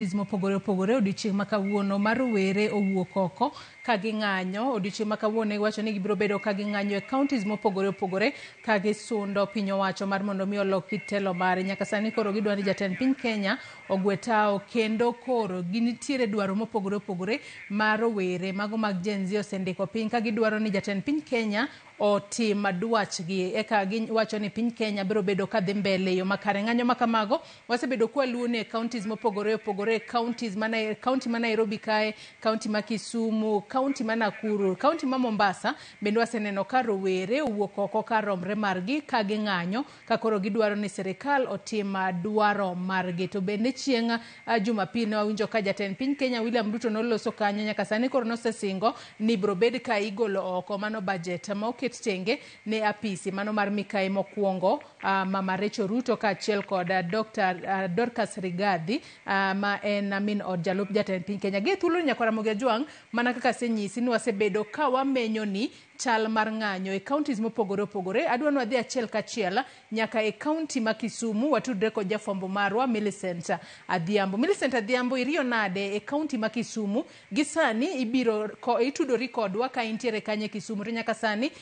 Mopogore opogore odiochieng' ma kawuono ma rowere owuok oko ka ging'anyo. Odiochieng' ma kawuono iwacho ni gibiro bedo ka ging'anyo e counties mopogore opogore ka gisundo piny owacho mar mondo mi olok kit telo mare. Nyaka sani koro gidwa ni jatend piny Kenya ogwe tao kendo koro ginitiere dwaro mopogore opogore ma rowere mago mag Gen Z osendiko piny ka gidwaro ni jatend piny Kenya otim dwachgi. Eka giwacho ni piny Kenya biro bedo ka dhi mbele e yo makare. Ng'anyo ma kamago wasebedo kwaluwo ni e counties mopogore opogore, counties ma county ma Nairobi kae, county ma Kisumu, county ma Nakuru, county ma Mombasa bende waseneno ka rowere owuok oko kar romre margi ka ging'anyo ka koro gidwaro ni sirikal otim dwaro margi. To bende chieng' Jumapil ne wawinjo ka jatend piny Kenya William Ruto noloso kanyo nyaka sani koro nosesingo ni biro bed ka igolo oko mano budget ma oket tenge ne apisi mano mar mikai mokwongo Mama Rachel Ruto kaachiel kod Dr. Dorcas Rigathi ma en min od jalup jatend piny Kenya. Gi thuolo ni nyakwar Ramogi Ajwang' mana kaka asenyisi ni wasebedo ka wamenyo ni chal mar ng'anyo e counties mopogore opogore. Adwa ni wadhi achiel kachiel nyaka e county ma Kisumu watudre kod jafwambo marwa Millicent Adhiambo. Millicent Adhiambo, iriyo nade e county ma Kisumu? Gi sani ibiro itudori kodwa ka intiere kanye e Kisumu to nyaka sani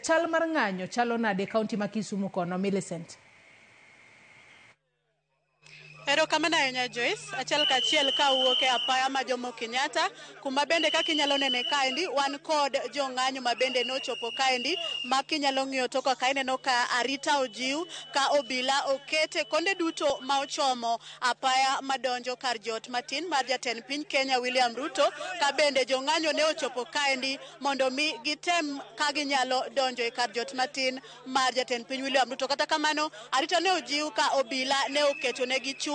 chal mar ng'anyo chalo nade e county ma Kisumu kono, Millicent? Erokamano ahinya Joyce, achiel kachiel kawuok e apaya ma Jomo Kenyatta, kuma bende kaka inyalo nene kaendi wan kod jong'anyo ma bende nochopo kaendi ma kinyalo ng'iyo toka ka ineno ka arita ojiw ka obila okete konde duto ma ochomo apaya madonjo kar jot matin mar jatend piny Kenya William Ruto, ka bende jong'anyo ne ochopo kaendi mondo mi gitem ka ginyalo donjo e kar jot matin mar jatend piny William Ruto. Kata kamano, arita ne ojiw ka obila ne oketo negi chuma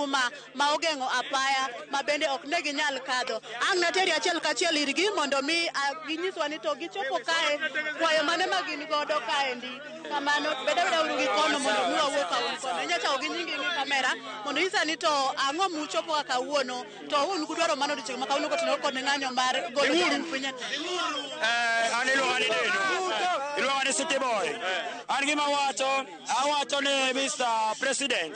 ma ogeng'o apaya ma bende ok ne ginyal kadho. Ang' nateri achiel kachiel irgi mondo mi ginyiswa ni to gichopo kae kwayo mane ma gin godo kaendi. Kamano beda beda uru gi kono mondo mi wawuo ka un kono. Inya chako gi nyingi gi kamera mondo inyisa ni to ang'o muchopo ka kawuono to un gudwaro mano odiochieng' ma kawuono kotenore kod ng'anyo mar golo jatend piny. An iluonga ni Deno. Iluonga ni City Boy. An gima awacho, awacho ni Mr. President,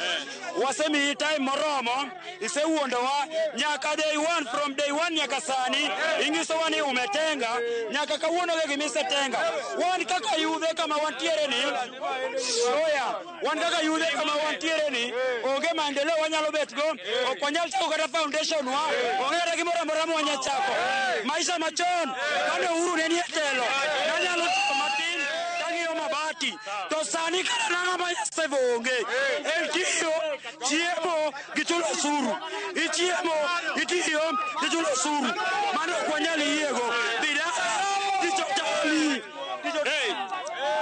wasemiyi time moromo, isewuondowa nyaka day one, from day one nyaka sani, inyisowa ni umetenga, nyaka kawuono ge gimisetenga. Wan kaka yudhe kama wantiere ni, oya, wan kaka yudhe kama wantiere ni, onge maendeleo wanyalo bet go, ok wanyal chako kata foundation wa, onge kata gimoro amora mwanya chako. Maisha machon, kane Uhuru ne nie telo, nanyalo chako matin, kang'iyo mabati, to sani kata nang'a ma save onge. En tiyo, chiemo gi chulo osuru. Ichiemo, itiyo, ichulo osuru. Mano ok wanyal yiego. Dhi dala, tich otami. Hey,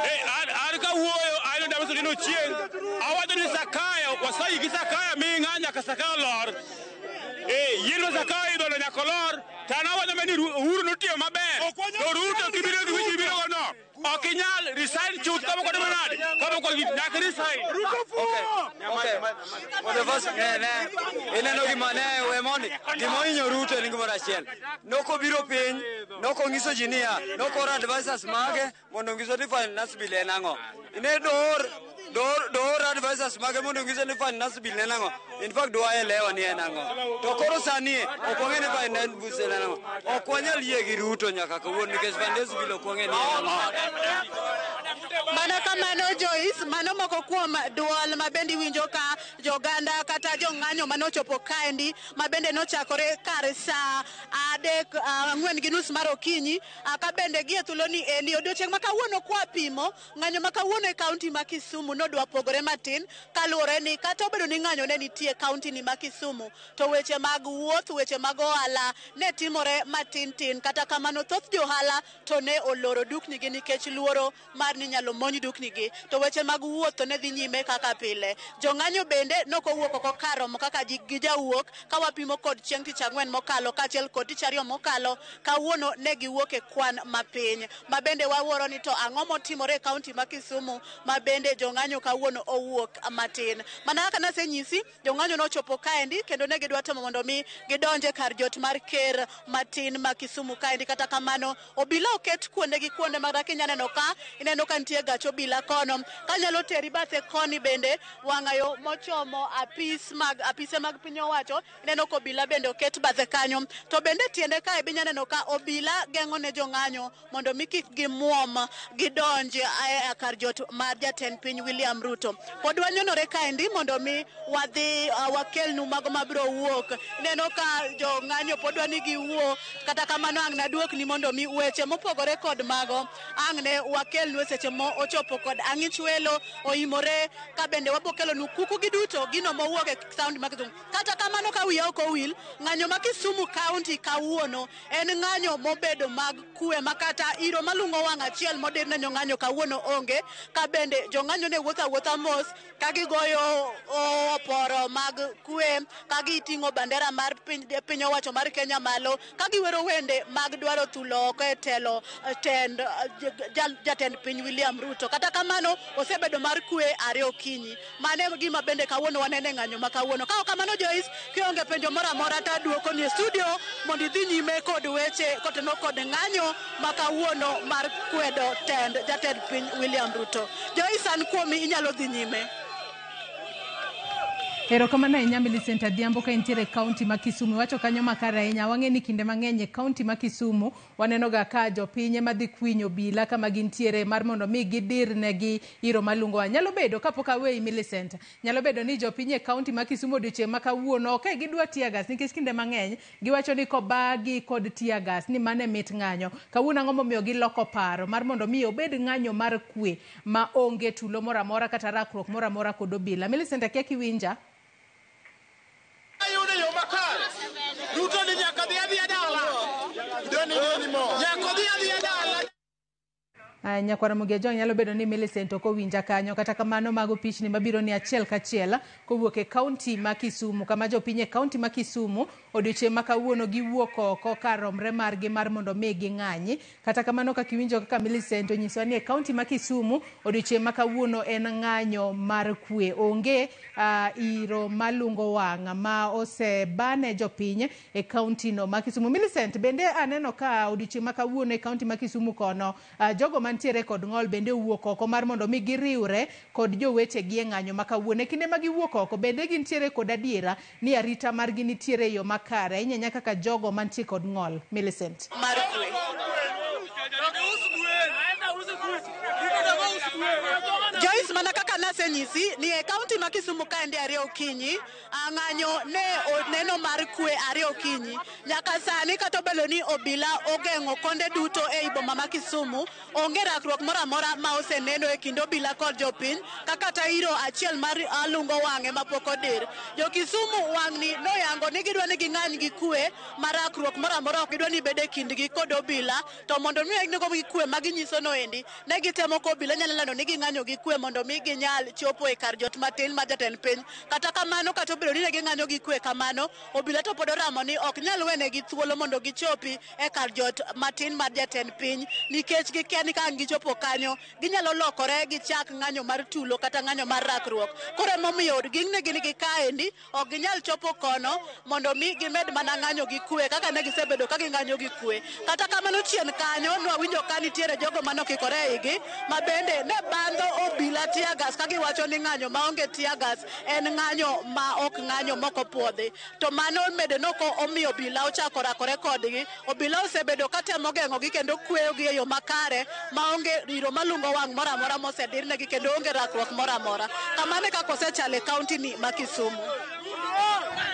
hey, an kawuoyo an Damaso Dino Chieng', awacho ni Sakaya, wasayi gi Sakaya ming'a nyaka Sakaya lor. Yien ma Sakaya idolo nyaka olor. To an awacho ni Uhuru notiyo maber. To Ruto kibiro gi wich ibiro go no. Ok inyal resign chuth kapok otimo nade? Kapok nyaka resign. Okay. For the first, ne, ineno gima ne we mondi gimohinyo Ruto en gimoro achiel. Nokobiro piny, nokonyiso ji niya, nokoro advisors mage mondo ong'iswa ni finance bill en ang'o. Ne door advisors mage mondo ong'iswa ni finance bill en ang'o. In fact, dwaelewa ni en ang'o. To koro sani ok wang'e ni finance bill en ang'o. Ok wanyal yie gi Ruto nyaka kawuono nikech finance bill ok wang'e ni en ang'o. Mana kamano Joyce, mano moko kuom duol ma bende iwinjo ka joganda kata jong'anyo manochopo kaendi ma bende nochakore kar saa adek 4:30 mar okinyi ka bende gie thuoloni endi odiochieng' ma kawuono kwa pimo ng'anyo ma kawuono e kaunti ma Kisumu nodwa pogore matin kaluwore ni kata obedo ni ng'anyo ne nitie e kaunti ni ma Kisumu to weche mag wuoth, weche mag ohala ne timore matin tin. Kata kamano thoth johala to ne oloro duknigi nikech luoro mar ni inyalo monj duknigi, to weche mag wuoth to ne dhi nyime kaka pile. Jong'anyo bende nokowuok oko kar romo kaka gijawuok ka wapimo kod chieng' tich ang'wen mokalo kaachiel kod tich ariyo mokalo. Kawuono ne giwuok e kwan mapiny ma bende wawuoro ni to ang'o motimore e kaunti ma Kisumu ma bende jong'anyo kawuono owuok matin. Mana kaka nasenyisi, jong'anyo nochopo kaendi kendo ne gidwa temo mondo mi gidonje kar jot mar ker matin ma Kisumu kaendi. Kata kamano obila oket kuonde gi kuonde ma kinya neno ka ineno ka nitie gach obila kono kanyalo teri bathe koni bende wang'ayo mochomo apis apis mag apise mag piny owacho. Ineno ka obila bende oket bathe kanyo. To bende tiende kae be inya neno ka obila geng'o ne jong'anyo mondo mi kik gimuom gidonj e kar jot mar jatend piny William Ruto. Pod wanyonore kaendi mondo mi wadhi wakelnu mago mabiro wuok. Ineno ka jong'anyo pod dwa ni giwuo, kata kamano ang' naduokni mondo mi weche mopogore kod mago ang' ne wakelnu e seche mo ochopo kod ang'ich welo oimore ka bende wabo kelonu kuku gi duto gino mowuok e sound mag Kisumu. Kata kamano ka wiya ok owil, ng'anyo ma Kisumu County kawuono en ng'anyo mobedo mag kwe ma kata iro malung'o wang' achiel modir ne jong'anyo kawuono onge, ka bende jong'anyo ne wuotho awuotha mos ka gigoyo oporo mag kwe, ka giting'o bandera mar piny owacho mar Kenya malo, ka giwero wende mag dwaro thulo oko e telo tend jatend piny William Ruto. Kata kamano osebedo mar kwe are okinyi. Mano e gima bende kawuono waneno e ng'anyo ma kawuono. Ka ok kamano Joyce, kionge penjo moro amora to aduoko ni e studio mondo idhi nyime kod weche koteno kod ng'anyo ma kawuono mar kwedo tend jatend piny William Ruto. Joyce, an kuomi, inyalo dhi nyime. Erokamano ahinya Millicent Adhiambo ka intiere e kaunti ma Kisumu. Iwacho kanyo makare ahinya. Wang'e ni kinde mang'eny e kaunti ma Kisumu waneno ga ka jopiny ema dhi kwinyo obila kama gintiere mar mondo mi gidir negi iro malungo wang'. Nyalo bedo kapok aweyi Millicent, nyalo bedo ni jopiny e kaunti ma Kisumu odiochieng' ma kawuono ok gidwa tear gas nikech kinde mang'eny giwacho ni kobagi kod tear gas ni mano e mit ng'anyo. Kawuono ang'o momiyo giloko paro mar mondo mi obed ng'anyo mar kwe ma onge tulo moro amora kata rakruok moro amora kod obila. Millicent, akia kiwinja? Ayudo yo makare. Ruto ni nyaka dhi adhiya dala. Nyaka odhi adhiya dala. Nyakwar Ramogi Ajwang', nyalo bedo ni Millicent ok owinja kanyo. Kata kamano mago pichni mabiro ni achiel kachiel kowuok e kaunti ma Kisumu, kama jopiny e kaunti ma Kisumu odiochieng' ma kawuono giwuok oko kar romre margi mar mondo mi ging'anyi. Kata kamano kaka iwinjo kaka Millicent onyisowa ni e kaunti ma Kisumu odiochieng' ma kawuono en ng'anyo mar kwe. Onge iro malungo wang' ma osebane jopiny e kaunti no ma Kisumu. Millicent, bende aneno ka odiochieng' ma kawuono e kaunti ma Kisumu kono jogo mantiere kod ng'ol bende owuok oko mar mondo mi giriwre kod jowetegi e ng'anyo ma kawuono. E kinde ma giwuok oko bende gintiere kod adiera ni arita margi nitiere e yo makare ahinya ahinya kaka jogo mantie kod ng'ol. Millicent. Mar kwe. Joyce, mana kaka nasenyisi ni e kaunti ma Kisumu kaendi ariyo okinyi, ng'anyo ne oneno mar kwe ariyo okinyi. Nyaka sani kata obedo ni obila ogeng'o konde duto ei boma ma Kisumu, onge rakruok moro amora ma oseneno e kind obila kod jopiny, kaka kata iro achiel mar alungo wang'e mapok odir. Jo Kisumu wang'ni noyango ni gidwa ni ging'any gi kwe ma rakruok moro amora ok gidwa ni bed e kindgi kod obila, to mondo mi nego gi kwe ma ginyiso noendi, ne gitemo ko obila nyalo lando ni ging'anyo gi kwe mondo mi ginyal chopo e kar jot matin mar jatend piny. Kata kamano, kata obedo ni ne ging'anyo gi kwe kamano, obila to pod oramo ni ok nyal wenegi thuolo mondo gichopi e kar jot matin mar jatend piny, nikech gikia ni ka ang' gichopo kanyo ginyalo lokore gichak ng'anyo mar tulo kata ng'anyo mar rakruok. Koro emomiyo ging'negi ni gikaendi ok ginyal chopo kono mondo mi gimed mana ng'anyo gi kwe kaka ne gisebedo ka ging'anyo gi kwe. Kata kamano chien kanyo nwawinjo ka nitiere jogo manokikore e igi ma bende ne bandho obila tear gas ka giwacho ni ng'anyo maonge tear gas en ng'anyo ma ok ng'anyo mok opuodhi. To mano bende noko omiyo obila ochako rakore kodgi. Obila osebedo ka temo geng'ogi kendo kweyogi e yo makare maonge iro malungo wang' moro amora mosedirnegi kendo onge rakruok moro amora. Kamano e kaka osechalo e kaunti ni ma Kisumu.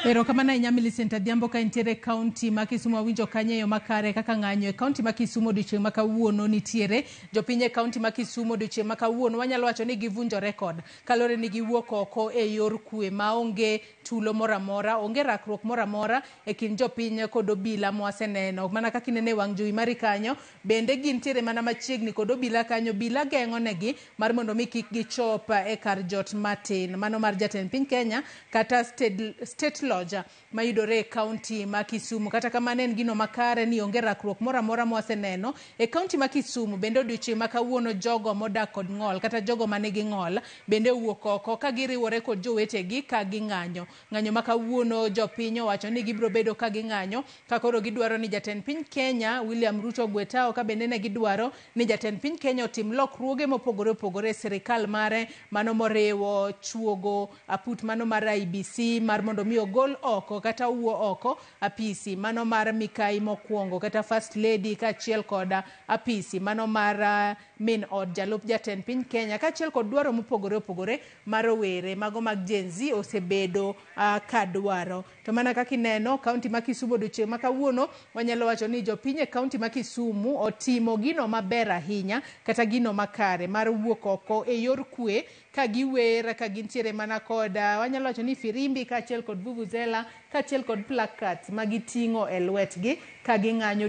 Erokamano ahinya Millicent Adhiambo ka intiere e kaunti ma Kisumu. Wawinjo kanyo e yo makare kaka ng'anyo e kaunti ma Kisumu odiochieng' ma kawuono nitiere. Jopiny e kaunti ma Kisumu odiochieng' ma kawuono wanyalo wacho ni givunjo rekod kaluwore ni giwuok oko e yor kwe maonge tulo moro amora, onge rakruok moro amora e kind jopiny kod obila mwaseneno. Mana kaka ineno e wang' jowi mari kanyo, bende gintiere mana machiegni kod obila kanyo. Obila geng'o negi mar mondo mi kik gichop e kar jot matin mano mar jatend piny Kenya kata state Lodge mayudore e kaunti ma Kisumu. Kata kamano en gino makare ni onge rakruok moro amora mwaseneno e kaunti ma Kisumu. Bende odiochieng' ma kawuono jogo modak kod ng'ol kata jogo manigi ng'ol bende owuok oko ka giriwore kod jowetegi ka ging'anyo. Ng'anyo ma kawuono jopiny owacho ni gibiro bedo ka ging'anyo ka koro gidwaro ni jatend piny Kenya William Ruto ogwe tao, ka bende ne gidwaro ni jatend piny Kenya otim lokruoge mopogore opogore e sirikal mare, mano moriwo chuogo aput mano mar IEBC mar mondo mi ogol oko kata owuo oko apisi mano mar mikai mokwongo kata First Lady, kaachiel kod apisi mano mar min od jalup jatend piny Kenya, kaachiel kod dwaro mopogore opogore mar rowere mago mag Gen Z osebedo ka dwaro. To mana kaka ineno kaunti ma Kisumu odiochieng' ma kawuono, wanyalo wacho ni jopiny e kaunti ma Kisumu otimo gino maber ahinya kata gino makare mar wuok oko e yor kwe ka giwer ka gintiere mana kod wanyalo wacho ni firimbi kaachiel kod vuvuzela kaachiel kod placards ma giting'o e lwetgi ka ging'anyo.